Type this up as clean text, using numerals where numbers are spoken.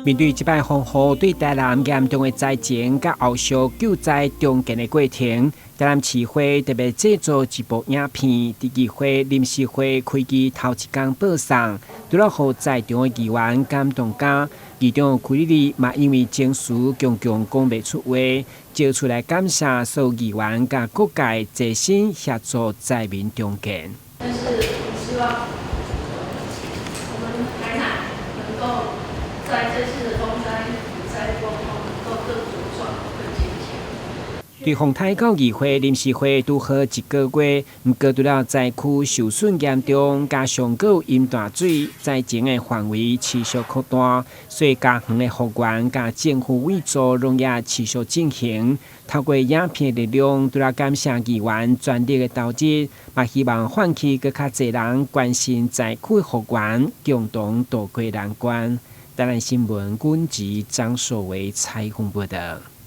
面對這擺風雨對台南嚴重的災情，佮後續救災重建的過程，台南市會特別製作一部影片，佇議會臨時會開機頭一工播送，除了予在場的議員感動甲，議長柯立立嘛因為情緒強強講袂出話，借出來感謝所有議員佮各界齊心協助災民重建。但是希望我們台南能夠在這次的風災災過後，能夠更茁壯、更堅強。對風台到議會臨時會拄好一個月，毋過除了災區受損嚴重，加上閣有淹大水，災情的範圍持續擴大，所以家園的復原佮政府援助攏也持續進行。透過影片的力量，除了感謝議員全力的投入，嘛希望喚起閣較濟人關心災區復原，共同渡過難關。台南新聞，阮籍張碩維採訪報導。